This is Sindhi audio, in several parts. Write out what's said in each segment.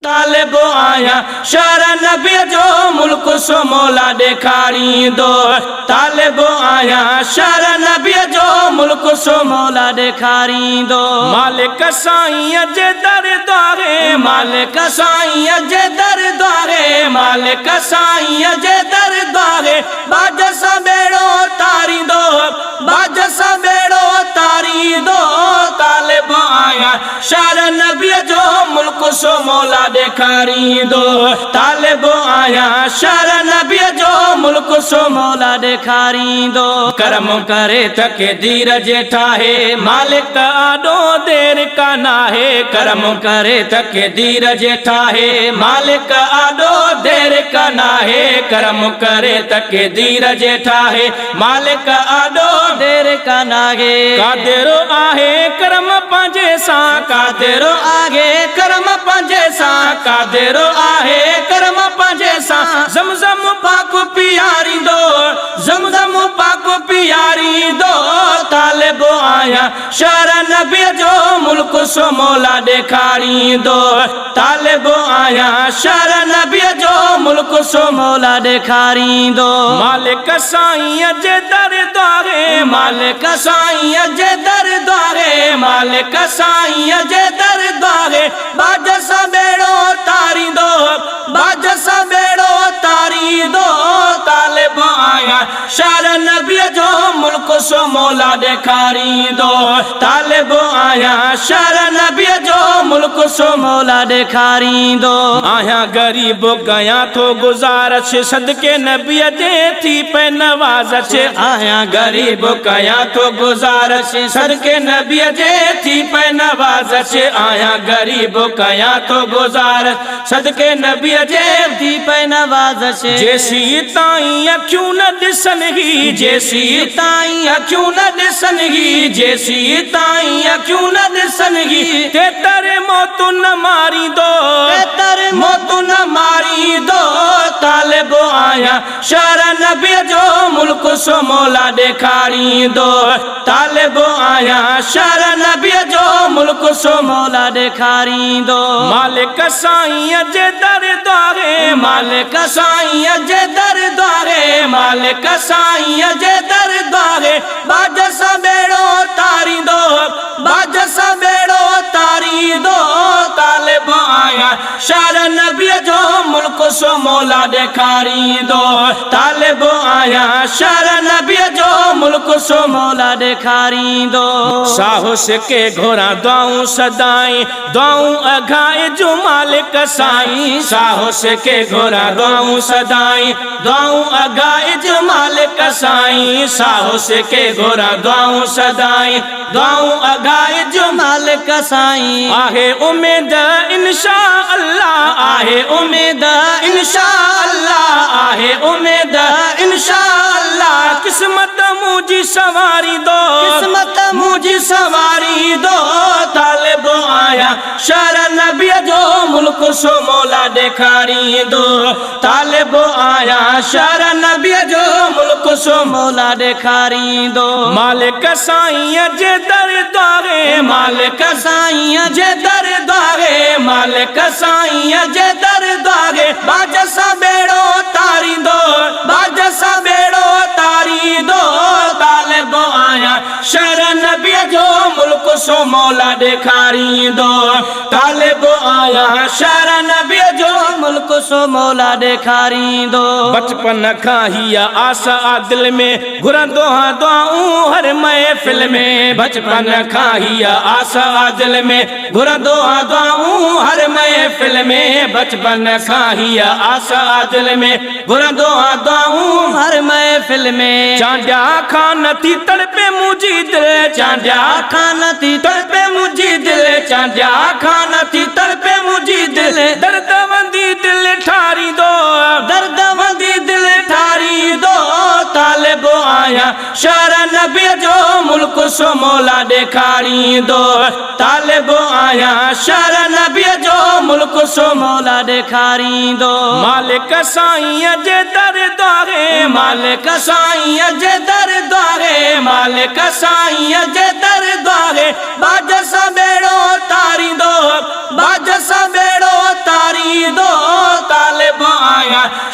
طالب آهيان شهر نبيء جو ملڪ سو مولا ڏيکاريندو طالب آهيان شهر نبيء جو ملڪ سو مولا ڏيکاريندو. مالڪ سائينء جي در دواري مالڪ سائينء جي در دواري مالڪ سائينء جي در دواري ٻاجهه سان ٻيڙو تاريندو ٻاجهه سان ٻيڙو تاريندو طالب آهيان شهر نبيء جو ملڪ سو مولا ڏيکاريندو طالب آهيان شهر نبيء جو ملڪ سو مولا ڏيکاريندو. ڪرم ڪري تقدير جي ٺاهي مالڪ آڏو دير ڪا ناهي ڪرم ڪري تقدير جي ٺاهي مالڪ آڏو دير ڪا ناهي ڪرم ڪري تقدير جي ٺاهي مالڪ آڏو دير ڪا ناهي. قادر آهي ڪرم پنهنجي سان قادر آهي ڪرم پنهنجي سان قادر آهي ڪرم پنهنجي سان زمزم پاڪ پياريندو زمزم پاڪ پياريندو طالب آهيان شهر نبيء جو ملڪ سو مولا ڏيکاريندو طالب آهيان شهر نبيء جو ملڪ سو مولا ڏيکاريندو. مالڪ سائينء جي در دواري مالڪ سائينء جي در دواري مالڪ سائينء جي در دواري ٻاجهه سان ٻيڙو تاريندو ٻاجهه سان ٻيڙو تاريندو طالب آهيان شهر نبيء جو ملڪ سو مولا ڏيکاريندو طالب آهيان شهر نبيء جو ملڪ سو مولا ڏيکاريندو. آهيان غريب ڪيان ٿو گذارش صدقي نبيء جي ٿي پئي نوازش. آهيان غريب ڪيان ٿو گذارش صدقي نبيء جي ٿي پئي نوازش. آهيان غريب ڪيان ٿو گذارش صدقي نبيء جي ٿي پئي نوازش. جيسين تائين اکيون نه ڏسن هي جيسين تائين اکيون نه ڏسن هي جيسين تائين اکيون نه ڏسن هي تيتر موت نه ماريندو تيتر موت نه ماريندو طالب آهيان شهر نبيء جو ملڪ سو مولا ڏيکاريندو طالب آهيان شهر نبيء جو ملڪ سو مولا ڏيکاريندو. مالڪ سائينء جي در دواري مالڪ سائينء جي در دواري مالڪ سائينء جي در دواري ٻاجهه سان ٻيڙو تاريندو ٻاجهه سان ٻيڙو تاريندو طالب آهيان شهر نبيء جو ملڪ سو مولا ڏيکاريندو طالب آهيان شهر نبيء جو ملڪ سو مولا ڏيکاريندو. ساهو سڪي گهران دعائون سدائين دعائون اگهائي جو مالڪ سائين ساهو سڪي گهران دعائون سدائين دعائون اگهائي جو مالڪ سائين ساهو سڪي گهران دعائون سدائين دعائون اگهائي جو مالڪ سائين. آهي اميد انشاء الله آهي اميد انشاء الله آهي اميد انشاء الله قسمت منهنجي سنواريندو قسمت منهنجي سنواريندو طالب آهيان شهر نبيء جو ملڪ سو مولا ڏيکاريندو طالب آهيان شهر نبيء جو ملڪ سو مولا ڏيکاريندو. مالڪ سائينء جي در دواري مالڪ سائينء جي در دواري مالڪ سائينء جي در دواري ٻاجهه سان ٻيڙو تاريندو ٻاجهه سان ٻيڙو تاريندو طالب آهيان شهر نبيء جو ملڪ سو مولا ڏيکاريندو. طالب آهيان شهر نبيء جو ملڪ سو مولا ڏيکاريندو. بچپن کان هيء آس آ دل ۾ گهرندو هان دعائون هر محفل ۾. بچپن کان هيء آس آ دل ۾ گهرندو هان دعائون هر محفل ۾. بچپن کان هيء آس آ دل ۾ گهرندو هان دعائون هر محفل ۾. چانڊيا کان نه ٿي تڙپي منهنجي دل چانڊيا کان نه ٿي تڙپي منهنجي دل چانڊيا کان نه ٿي تڙپي منهنجي دل درد وندي دل ٺاريندو درد وندي دل ٺاريندو طالب آهيان شهر نبيء جو ملڪ سو مولا ڏيکاريندو طالب آهيان شهر نبيء جو ملڪ سو مولا ڏيکاريندو. مالڪ سائينء جي در دواري مالڪ سائينء جي در دواري مالڪ سائينء جي در دواري ٻاجهه سان ٻيڙو تاريندو ٻاجهه سان ٻيڙو تاريندو.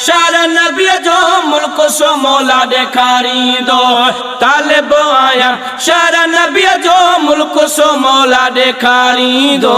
شھر نبيء جو ملڪ سو مولا ڏيکاريندو. طالب آهيان شھر نبيء جو ملڪ سو مولا ڏيکاريندو.